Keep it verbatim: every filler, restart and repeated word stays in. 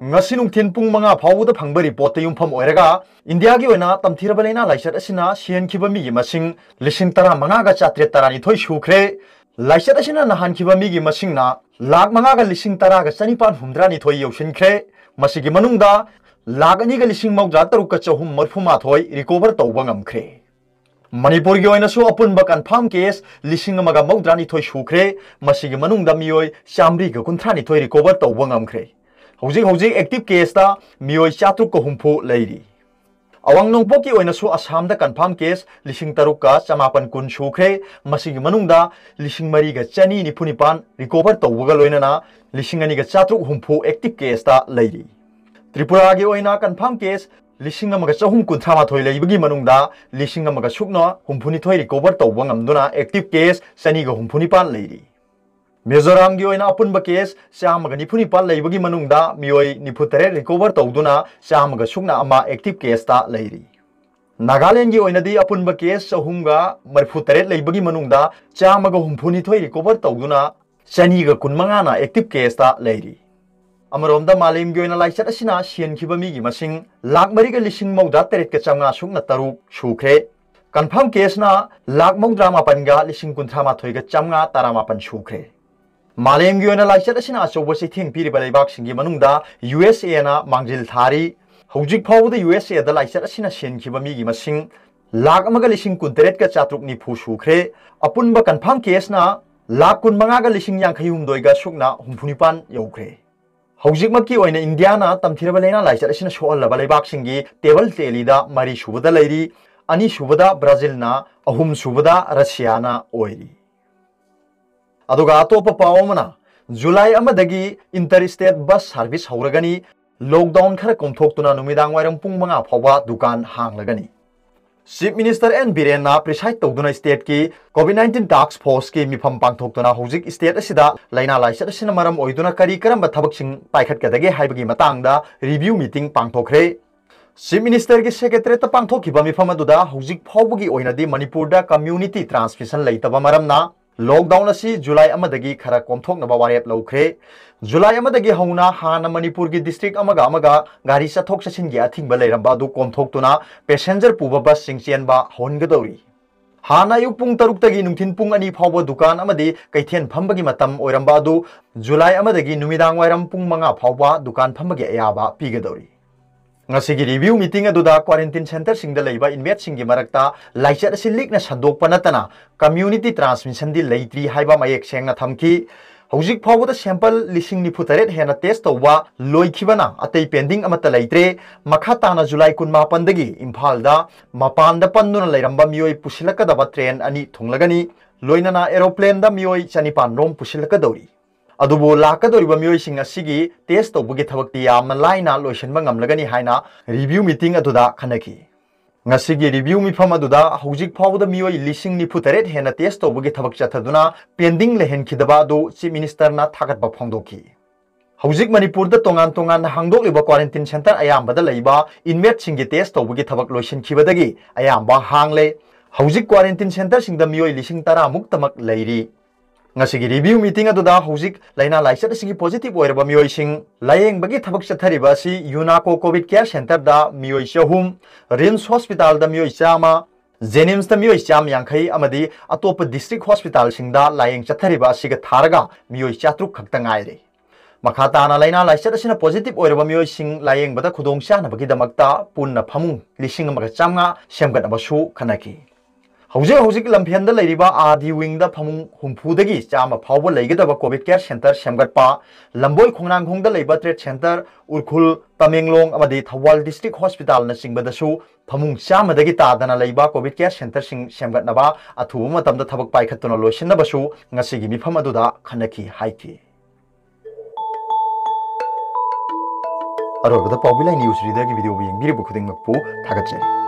ꯉꯁꯤ ꯅꯨꯡꯊꯤꯜ ꯄꯨꯡ ꯃꯉꯥ ꯐꯥꯎꯕꯗ ꯐꯪꯕ ꯔꯤꯄꯣꯔꯠꯇ ꯌꯨꯝꯐꯝ ꯑꯣꯏꯔꯒ, ꯏꯟꯗꯤꯌꯥꯒꯤ ꯑꯣꯏꯅ ꯇꯝꯊꯤꯔꯕ ꯂꯥꯏꯅꯥ ꯂꯥꯏꯆꯠ ꯑꯁꯤꯅ ꯁꯤꯍꯟꯈꯤꯕ ꯃꯤꯒꯤ ꯃꯁꯤꯡ ꯂꯤꯁꯤꯡ ꯇꯔꯥꯃꯉꯥꯒ ꯆꯥꯇ꯭ꯔꯦꯠ ꯇꯔꯥꯅꯤꯊꯣꯏ ꯁꯨꯈ꯭ꯔꯦ꯫ ꯂꯥꯏꯆꯠ ꯑꯁꯤꯅ ꯅꯥꯍꯟꯈꯤꯕ ꯃꯤꯒꯤ ꯃꯁꯤꯡꯅ ꯂꯥꯈ ꯃꯉꯥꯒ ꯂꯤꯁꯤꯡ ꯇꯔꯥꯒ ꯆꯅꯤꯄꯥꯟ ꯍꯨꯝꯗ꯭ꯔꯥꯅꯤꯊꯣꯏ ꯌꯧꯁꯤꯟꯈ꯭ꯔꯦ꯫ ꯃꯁꯤꯒꯤ ꯃꯅꯨꯡꯗ ꯂꯥꯈ ꯑꯅꯤꯒ ꯂꯤꯁꯤꯡ ꯃꯧꯗ꯭ꯔꯥ ꯇꯔꯨꯛꯀ ꯆꯍꯨꯝ ꯃꯔꯤꯐꯨ ꯃꯥꯊꯣꯏ ꯔꯤꯀꯣꯚꯔ ꯇꯧꯕ ꯉꯝꯈ꯭ꯔꯦ꯫ ꯃꯅꯤꯄꯨꯔꯒꯤ ꯑꯣꯏꯅꯁꯨ ꯑꯄꯨꯟꯕ ꯀꯟꯐꯥꯔꯝ ꯀꯦꯁ ꯂꯤꯁꯤꯡ ꯑꯃꯒ ꯃꯧꯗ꯭ꯔꯥꯅꯤꯊꯣꯏ ꯁꯨꯈ꯭ꯔꯦ꯫ ꯃꯁꯤꯒꯤ ꯃꯅꯨꯡꯗ ꯃꯤꯑꯣꯏ ꯆꯥꯃꯔꯤꯒ ꯀꯨꯟꯊ꯭ꯔꯥꯅꯤꯊꯣꯏ ꯔꯤꯀꯣꯚꯔ ꯇꯧꯕ ꯉꯝꯈ꯭ꯔꯦ꯫ ꯍꯧꯖꯤꯛ ꯍꯧꯖꯤꯛ ꯑꯦꯛꯇꯤꯚ ꯀꯦꯁꯇ ꯃꯤꯑꯣꯏ ꯆꯥꯇ꯭ꯔꯨꯛꯀ ꯍꯨꯝꯐꯨ ꯂꯩꯔꯤ꯫ ꯑꯋꯥꯡ ꯅꯣꯡꯄꯣꯛꯀꯤ ꯑꯣꯏꯅꯁꯨ ꯑꯁꯥꯝꯗ ꯀꯟꯐꯥꯔꯝ ꯀꯦꯁ ꯂꯤꯁꯤꯡ ꯇꯔꯨꯛꯀ ꯆꯃꯥꯄꯟ ꯀꯨꯟ ꯁꯨꯈ꯭ꯔꯦ꯫ ꯃꯁꯤꯒꯤ ꯃꯅꯨꯡꯗ ꯂꯤꯁꯤꯡ ꯃꯔꯤꯒ ꯆꯅꯤ ꯅꯤꯐꯨ ꯅꯤꯄꯥꯟ ꯔꯤꯀꯣꯚꯔ ꯇꯧꯕꯒ ꯂꯣꯏꯅꯅ ꯂꯤꯁꯤꯡ ꯑꯅꯤꯒ ꯆꯥꯇ꯭ꯔꯨꯛ ꯍꯨꯝꯐꯨ ꯑꯦꯛꯇꯤꯚ ꯀꯦꯁꯇ ꯂꯩꯔꯤ꯫ ꯇ꯭ꯔꯤꯄꯨꯔꯥꯒꯤ ꯑꯣꯏꯅ ꯀꯟꯐꯥꯔꯝ ꯀꯦꯁ ꯂꯤꯁꯤꯡ ꯑꯃꯒ ꯆꯍꯨꯝ ꯀꯨꯟꯊ꯭ꯔꯥ ꯃꯥꯊꯣꯏ ꯂꯩꯕꯒꯤ ꯃꯅꯨꯡꯗ ꯂꯤꯁꯤꯡ ꯑꯃꯒ ꯁꯨꯞꯅ ꯍꯨꯝꯐꯨꯅꯤꯊꯣꯏ ꯔꯤꯀꯣꯚꯔ ꯇꯧꯕ ꯉꯝꯗꯨꯅ ꯑꯦꯛꯇꯤꯚ ꯀꯦꯁ ꯆꯅꯤꯒ ꯍꯨꯝꯐꯨ ꯅꯤꯄꯥꯟ ꯂꯩꯔꯤ꯫ ꯃꯤꯖꯣꯔꯥꯝꯒꯤ ꯑꯣꯏꯅ ꯑꯄꯨꯟꯕ ꯀꯦꯁ ꯆꯥꯝꯃꯒ ꯅꯤꯐꯨ ꯅꯤꯄꯥꯟ ꯂꯩꯕꯒꯤ ꯃꯅꯨꯡꯗ ꯃꯤꯑꯣꯏ ꯅꯤꯐꯨ ꯇꯔꯦꯠ ꯔꯤꯀꯣꯚꯔ ꯇꯧꯗꯨꯅ ꯆꯥꯝꯃꯒ ꯁꯨꯞꯅ ꯑꯃ ꯑꯦꯛꯇꯤꯚ ꯀꯦꯁꯇ ꯂꯩꯔꯤ꯫ ꯅꯥꯒꯥꯂꯦꯟꯒꯤ ꯑꯣꯏꯅꯗꯤ ꯑꯄꯨꯟꯕ ꯀꯦꯁ ꯆꯍꯨꯝꯒ ꯃꯔꯤꯐꯨ ꯇꯔꯦꯠ ꯂꯩꯕꯒꯤ ꯃꯅꯨꯡꯗ ꯆꯥꯝꯃꯒ ꯍꯨꯝꯐꯨꯅꯤꯊꯣꯏ ꯔꯤꯀꯣꯚꯔ ꯇꯧꯗꯨꯅ ꯆꯅꯤꯒ ꯀꯨꯟꯃꯉꯥꯅ ꯑꯦꯛꯇꯤꯚ ꯀꯦꯁꯇ ꯂꯩꯔꯤ꯫ ꯑꯃꯔꯣꯝꯗ ꯃꯥꯂꯦꯝꯒꯤ ꯑꯣꯏꯅ ꯂꯥꯏꯆꯠ ꯑꯁꯤꯅ ꯁꯤꯍꯟꯈꯤꯕ ꯃꯤꯒꯤ ꯃꯁꯤꯡ ꯂꯥꯈ ꯃꯔꯤꯒ ꯂꯤꯁꯤꯡ ꯃꯧꯗ꯭ꯔꯥ ꯇꯔꯦꯠꯀ ꯆꯥꯝꯃꯉꯥ ꯁꯨꯞꯅ ꯇꯔꯨꯛ ꯁꯨꯈ꯭ꯔꯦ꯫ ꯀꯟꯐꯥꯔꯝ ꯀꯦꯁꯅ ꯂꯥꯈ ꯃꯧꯗ꯭ꯔꯥ ꯃꯥꯄꯟꯒ ꯂꯤꯁꯤꯡ ꯀꯨꯟꯊ꯭ꯔꯥ ꯃꯥꯊꯣꯏꯒ ꯆꯥꯝꯃꯉꯥ ꯇꯔꯥꯃꯥꯄꯟ ꯁꯨꯈ꯭ꯔꯦ꯫ ꯃꯥꯂꯦꯝꯒꯤ ꯑꯣꯏꯅ ꯂꯥꯏꯆꯠ ꯑꯁꯤꯅ ꯑꯆꯧꯕ ꯆꯩꯊꯦꯡ ꯄꯤꯔꯤꯕ ꯂꯩꯕꯥꯛꯁꯤꯡꯒꯤ ꯃꯅꯨꯡꯗ ꯌꯨ ꯑꯦꯁ ꯑꯦꯅ ꯃꯥꯡꯖꯤꯜ ꯊꯥꯔꯤ꯫ ꯍꯧꯖꯤꯛ ꯐꯥꯎꯕꯗ ꯌꯨ ꯑꯦꯁ ꯑꯦꯗ ꯂꯥꯏꯆꯠ ꯑꯁꯤꯅ ꯁꯤꯍꯟꯈꯤꯕ ꯃꯤꯒꯤ ꯃꯁꯤꯡ ꯂꯥꯈ ꯑꯃꯒ ꯂꯤꯁꯤꯡ ꯀꯨꯟꯇꯔꯦꯠꯀ ꯆꯥꯇ꯭ꯔꯨꯛ ꯅꯤꯐꯨ ꯁꯨꯈ꯭ꯔꯦ꯫ ꯑꯄꯨꯟꯕ ꯀꯟꯐꯥꯔꯝ ꯀꯦꯁꯅ ꯂꯥꯈ ꯀꯨꯟꯃꯉꯥꯒ ꯂꯤꯁꯤꯡ ꯌꯥꯡꯈꯩ ꯍꯨꯝꯗꯣꯏꯒ ꯁꯨꯞꯅ ꯍꯨꯝꯐꯨ ꯅꯤꯄꯥꯟ ꯌꯧꯈ꯭ꯔꯦ꯫ ꯍꯧꯖꯤꯛꯃꯛꯀꯤ ꯑꯣꯏꯅ ꯏꯟꯗꯤꯌꯥꯅ ꯇꯝꯊꯤꯔꯕ ꯂꯥꯏꯅꯥ ꯂꯥꯏꯆꯠ ꯑꯁꯤꯅ ꯁꯣꯛꯍꯜꯂꯕ ꯂꯩꯕꯥꯛꯁꯤꯡꯒꯤ ꯇꯦꯕꯜ ꯇꯦꯂꯤꯗ ꯃꯔꯤ ꯁꯨꯕꯗ ꯂꯩꯔꯤ꯫ ꯑꯅꯤ ꯁꯨꯕꯗ ꯕ꯭ꯔꯥꯖꯤꯜꯅ, ꯑꯍꯨꯝ ꯁꯨꯕꯗ ꯔꯁꯤꯌꯥꯅ ꯑꯣꯏꯔꯤ꯫ ꯑꯗꯨꯒ ꯑꯇꯣꯞꯄ ꯄꯥꯎ ꯑꯃꯅ, ꯖꯨꯂꯥꯏ ꯑꯃꯗꯒꯤ ꯏꯟꯇꯔ ꯁ꯭ꯇꯦꯠ ꯕꯁ ꯁꯥꯔꯚꯤꯁ ꯍꯧꯔꯒꯅꯤ꯫ ꯂꯣꯛꯗꯥꯎꯟ ꯈꯔ ꯀꯣꯝꯊꯣꯛꯇꯨꯅ ꯅꯨꯃꯤꯗꯥꯡ ꯋꯥꯏꯔꯝ ꯄꯨꯡ ꯃꯉꯥ ꯐꯥꯎꯕ ꯗꯨꯀꯥꯟ ꯍꯥꯡꯂꯒꯅꯤ꯫ ꯆꯤꯐ ꯃꯤꯅꯤꯁꯇꯔ ꯑꯦꯟ ꯕꯤꯔꯦꯟꯅ ꯄ꯭ꯔꯤꯁꯥꯏꯗ ꯇꯧꯗꯨꯅ ꯁ꯭ꯇꯦꯠꯀꯤ ꯀꯣꯚꯤꯗ ꯅꯥꯏꯟꯇꯤꯟ ꯇꯥꯛꯁ ꯐꯣꯔꯁꯀꯤ ꯃꯤꯐꯝ ꯄꯥꯡꯊꯣꯛꯇꯨꯅ ꯍꯧꯖꯤꯛ ꯁ꯭ꯇꯦꯠ ꯑꯁꯤꯗ ꯂꯥꯏꯅꯥ ꯂꯥꯏꯆꯠ ꯑꯁꯤꯅ ꯃꯔꯝ ꯑꯣꯏꯗꯨꯅ ꯀꯔꯤ ꯀꯔꯝꯕ ꯊꯕꯛꯁꯤꯡ ꯄꯥꯏꯈꯠꯀꯗꯒꯦ ꯍꯥꯏꯕꯒꯤ ꯃꯇꯥꯡꯗ ꯔꯤꯚ꯭ꯌꯨ ꯃꯤꯇꯤꯡ ꯄꯥꯡꯊꯣꯛꯈ꯭ꯔꯦ꯫ ꯆꯤꯐ ꯃꯤꯅꯤꯁꯇꯔꯒꯤ ꯁꯦꯀ꯭ꯔꯦꯇꯔꯤꯌꯦꯠꯇ ꯄꯥꯡꯊꯣꯛꯈꯤꯕ ꯃꯤꯐꯝ ꯑꯗꯨꯗ ꯍꯧꯖꯤꯛ ꯐꯥꯎꯕꯒꯤ ꯑꯣꯏꯅꯗꯤ ꯃꯅꯤꯄꯨꯔꯗ ꯀꯝꯃ꯭ꯌꯨꯅꯤꯇꯤ ꯇ꯭ꯔꯥꯟꯁꯃꯤꯁꯟ ꯂꯩꯇꯕ ꯃꯔꯝꯅ ꯂꯣꯛꯗꯥꯎꯟ ꯑꯁꯤ ꯖꯨꯂꯥꯏ ꯑꯃꯗꯒꯤ ꯈꯔ ꯀꯣꯝꯊꯣꯛꯅꯕ ꯋꯥꯔꯦꯞ ꯂꯧꯈ꯭ꯔꯦ꯫ ꯖꯨꯂꯥꯏ ꯑꯃꯗꯒꯤ ꯍꯧꯅ ꯍꯥꯟꯅ ꯃꯅꯤꯄꯨꯔꯒꯤ ꯗꯤꯁꯇ꯭ꯔꯤꯛ ꯑꯃꯒ ꯑꯃꯒ ꯒꯥꯔꯤ ꯆꯠꯊꯣꯛ ꯆꯠꯁꯤꯟꯒꯤ ꯑꯊꯤꯡꯕ ꯂꯩꯔꯝꯕ ꯑꯗꯨ ꯀꯣꯝꯊꯣꯛꯇꯨꯅ ꯄꯦꯁꯦꯟꯖꯔ ꯄꯨꯕ ꯕꯁꯁꯤꯡ ꯆꯦꯟꯕ ꯍꯧꯍꯟꯒꯗꯧꯔꯤ꯫ ꯍꯥꯟꯅ ꯑꯌꯨꯛ ꯄꯨꯡ ꯇꯔꯨꯛꯇꯒꯤ ꯅꯨꯡꯊꯤꯜ ꯄꯨꯡ ꯑꯅꯤ ꯐꯥꯎꯕ ꯗꯨꯀꯥꯟ ꯑꯃꯗꯤ ꯀꯩꯊꯦꯜ ꯐꯝꯕꯒꯤ ꯃꯇꯝ ꯑꯣꯏꯔꯝꯕ ꯑꯗꯨ ꯖꯨꯂꯥꯏ ꯑꯃꯗꯒꯤ ꯅꯨꯃꯤꯗꯥꯡ ꯋꯥꯏꯔꯝ ꯄꯨꯡ ꯃꯉꯥ ꯐꯥꯎꯕ ꯗꯨꯀꯥꯟ ꯐꯝꯕꯒꯤ ꯑꯌꯥꯕ ꯄꯤꯒꯗꯧꯔꯤ꯫ ꯉꯁꯤꯒꯤ ꯔꯤꯚꯤꯌꯨ ꯃꯤꯇꯤꯡ ꯑꯗꯨꯗ ꯀ꯭ꯋꯥꯔꯦꯟꯇꯤꯟ ꯁꯦꯟꯇꯔꯁꯤꯡꯗ ꯂꯩꯕ ꯏꯟꯃꯦꯠꯁꯤꯡꯒꯤ ꯃꯔꯛꯇ ꯂꯥꯏꯆꯠ ꯑꯁꯤ ꯂꯤꯛꯅ ꯁꯟꯗꯣꯛꯄ ꯅꯠꯇꯅ ꯀꯝꯃ꯭ꯌꯨꯅꯤꯇꯤ ꯇ꯭ꯔꯥꯟꯁꯃꯤꯁꯟꯗꯤ ꯂꯩꯇ꯭ꯔꯤ ꯍꯥꯏꯕ ꯃꯌꯦꯛ ꯁꯦꯡꯅ ꯊꯝꯈꯤ꯫ ꯍꯧꯖꯤꯛ ꯐꯥꯎꯕꯗ ꯁꯦꯝꯄꯜ ꯂꯤꯁꯤꯡ ꯅꯤꯐꯨ ꯇꯔꯦꯠ ꯍꯦꯟꯅ ꯇꯦꯁ ꯇꯧꯕ ꯂꯣꯏꯈꯤꯕꯅ ꯑꯇꯩ ꯄꯦꯟꯗꯤꯡ ꯑꯃꯠꯇ ꯂꯩꯇ꯭ꯔꯦ꯫ ꯃꯈꯥ ꯇꯥꯅ ꯖꯨꯂꯥꯏ ꯀꯨꯟꯃꯥꯄꯟꯗꯒꯤ ꯏꯝꯐꯥꯜꯗ ꯃꯄꯥꯟꯗ ꯄꯟꯗꯨꯅ ꯂꯩꯔꯝꯕ ꯃꯤꯑꯣꯏ ꯄꯨꯁꯤꯜꯂꯛꯀꯗꯕ ꯇ꯭ꯔꯦꯟ ꯑꯅꯤ ꯊꯨꯡꯂꯒꯅꯤ꯫ ꯂꯣꯏꯅꯅ ꯑꯦꯔꯣꯄ꯭ꯂꯦꯟꯗ ꯃꯤꯑꯣꯏ ꯆꯅꯤꯄꯥꯟ ꯔꯣꯝ ꯄꯨꯁꯤꯜꯂꯛꯀꯗꯧꯔꯤ꯫ ꯑꯗꯨꯕꯨ ꯂꯥꯛꯀꯗꯧꯔꯤꯕ ꯃꯤꯑꯣꯏꯁꯤꯡ ꯑꯁꯤꯒꯤ ꯇꯦꯁ ꯇꯧꯕꯒꯤ ꯊꯕꯛꯇꯤ ꯌꯥꯝꯅ ꯂꯥꯏꯅ ꯂꯣꯏꯁꯤꯟꯕ ꯉꯝꯂꯒꯅꯤ ꯍꯥꯏꯅ ꯔꯤꯚꯤꯌꯨ ꯃꯤꯇꯤꯡ ꯑꯗꯨꯗ ꯈꯟꯅꯈꯤ꯫ ꯉꯁꯤꯒꯤ ꯔꯤꯚꯤꯌꯨ ꯃꯤꯐꯝ ꯑꯗꯨꯗ ꯍꯧꯖꯤꯛ ꯐꯥꯎꯕꯗ ꯃꯤꯑꯣꯏ ꯂꯤꯁꯤꯡ ꯅꯤꯐꯨ ꯇꯔꯦꯠ ꯍꯦꯟꯅ ꯇꯦꯁ ꯇꯧꯕꯒꯤ ꯊꯕꯛ ꯆꯠꯊꯗꯨꯅ ꯄꯦꯟꯗꯤꯡ ꯂꯩꯍꯟꯈꯤꯗꯕ ꯑꯗꯨ ꯆꯤꯐ ꯃꯤꯅꯤꯁꯇꯔꯅ ꯊꯥꯒꯠꯄ ꯐꯣꯡꯗꯣꯛꯈꯤ꯫ ꯍꯧꯖꯤꯛ ꯃꯅꯤꯄꯨꯔꯗ ꯇꯣꯉꯥꯟ ꯇꯣꯉꯥꯟꯅ ꯍꯥꯡꯗꯣꯛꯂꯤꯕ ꯀ꯭ꯋꯥꯔꯦꯟꯇꯤꯟ ꯁꯦꯟꯇꯔ ꯑꯌꯥꯝꯕꯗ ꯂꯩꯕ ꯏꯟꯃꯦꯠꯁꯤꯡꯒꯤ ꯇꯦꯁ ꯇꯧꯕꯒꯤ ꯊꯕꯛ ꯂꯣꯏꯁꯤꯟꯈꯤꯕꯗꯒꯤ ꯑꯌꯥꯝꯕ ꯍꯥꯡꯂꯦ꯫ ꯍꯧꯖꯤꯛ ꯀ꯭ꯋꯥꯔꯦꯟꯇꯤꯟ ꯁꯦꯟꯇꯔꯁꯤꯡꯗ ꯃꯤꯑꯣꯏ ꯂꯤꯁꯤꯡ ꯇꯔꯥꯃꯨꯛꯇꯃꯛ ꯂꯩꯔꯤ꯫ ꯉꯁꯤꯒꯤ ꯔꯤꯚꯤꯌꯨ ꯃꯤꯇꯤꯡ ꯑꯗꯨꯗ ꯍꯧꯖꯤꯛ ꯂꯥꯏꯅꯥ ꯂꯥꯏꯆꯠ ꯑꯁꯤꯒꯤ ꯄꯣꯖꯤꯇꯤꯚ ꯑꯣꯏꯔꯕ ꯃꯤꯑꯣꯏꯁꯤꯡ ꯂꯥꯌꯦꯡꯕꯒꯤ ꯊꯕꯛ ꯆꯠꯊꯔꯤꯕ ꯑꯁꯤ ꯌꯨꯅꯥꯀꯣ ꯀꯣꯚꯤꯗ ꯀꯦꯌꯔ ꯁꯦꯟꯇꯔꯗ ꯃꯤꯑꯣꯏ ꯆꯍꯨꯝ, ꯔꯤꯝꯁ ꯍꯣꯁꯄꯤꯇꯥꯜꯗ ꯃꯤꯑꯣꯏ ꯆꯥꯝꯃ, ꯖꯦꯅꯤꯝꯁꯇ ꯃꯤꯑꯣꯏ ꯆꯥꯝꯃ ꯌꯥꯡꯈꯩ ꯑꯃꯗꯤ ꯑꯇꯣꯞꯄ ꯗꯤꯁꯇ꯭ꯔꯤꯛ ꯍꯣꯁꯄꯤꯇꯥꯜꯁꯤꯡꯗ ꯂꯥꯌꯦꯡ ꯆꯠꯊꯔꯤꯕ ꯑꯁꯤꯒ ꯊꯥꯔꯒ ꯃꯤꯑꯣꯏ ꯆꯥꯇ꯭ꯔꯨꯛ ꯈꯛꯇ ꯉꯥꯏꯔꯦ꯫ ꯃꯈꯥ ꯇꯥꯅ ꯂꯥꯏꯅꯥ ꯂꯥꯏꯆꯠ ꯑꯁꯤꯅ ꯄꯣꯖꯤꯇꯤꯚ ꯑꯣꯏꯔꯕ ꯃꯤꯑꯣꯏꯁꯤꯡ ꯂꯥꯌꯦꯡꯕꯗ ꯈꯨꯗꯣꯡꯆꯥꯅꯕꯒꯤꯗꯃꯛꯇ ꯄꯨꯟꯅ ꯐꯃꯨꯡ ꯂꯤꯁꯤꯡ ꯑꯃꯒ ꯆꯥꯝꯃꯉꯥ ꯁꯦꯝꯒꯠꯅꯕꯁꯨ ꯈꯟꯅꯈꯤ꯫ ꯍꯧꯖꯤꯛ ꯍꯧꯖꯤꯛ ꯂꯝꯐꯦꯜꯗ ꯂꯩꯔꯤꯕ ꯑꯥꯔ ꯗꯤ ꯋꯤꯡꯗ ꯐꯃꯨꯡ ꯍꯨꯝꯐꯨꯗꯒꯤ ꯆꯥꯝꯃ ꯐꯥꯎꯕ ꯂꯩꯒꯗꯕ ꯀꯣꯚꯤꯗ ꯀꯦꯌꯔ ꯁꯦꯟꯇꯔ ꯁꯦꯝꯒꯠꯄ, ꯂꯝꯕꯣꯏ ꯈꯣꯡꯅꯥꯡꯈꯣꯡꯗ ꯂꯩꯕ ꯇ꯭ꯔꯦꯗ ꯁꯦꯟꯇꯔ, ꯎꯈ꯭ꯔꯨꯜ, ꯇꯃꯦꯡꯂꯣꯡ ꯑꯃꯗꯤ ꯊꯧꯕꯥꯜ ꯗꯤꯁꯇ꯭ꯔꯤꯛ ꯍꯣꯁꯄꯤꯇꯥꯜꯅꯆꯤꯡꯕꯗꯁꯨ ꯐꯃꯨꯡ ꯆꯥꯝꯃꯗꯒꯤ ꯇꯥꯗꯅ ꯂꯩꯕ ꯀꯣꯚꯤꯗ ꯀꯦꯌꯔ ꯁꯦꯟꯇꯔꯁꯤꯡ ꯁꯦꯝꯒꯠꯅꯕ ꯑꯊꯨꯕ ꯃꯇꯝꯗ ꯊꯕꯛ ꯄꯥꯏꯈꯠꯇꯨꯅ ꯂꯣꯏꯁꯤꯟꯅꯕꯁꯨ ꯉꯁꯤꯒꯤ ꯃꯤꯐꯝ ꯑꯗꯨꯗ ꯈꯟꯅꯈꯤ ꯍꯥꯏꯈꯤ꯫ ꯑꯔꯣꯏꯕꯗ ꯄꯥꯎꯕꯤ ꯂꯥꯏ ꯅ꯭ꯌꯨꯁ ꯔꯤꯗꯔꯒꯤ ꯚꯤꯗꯤꯑꯣꯕꯨ ꯌꯦꯡꯕꯤꯔꯤꯕ ꯈꯨꯗꯤꯡꯃꯛꯄꯨ ꯊꯥꯒꯠꯆꯔꯤ꯫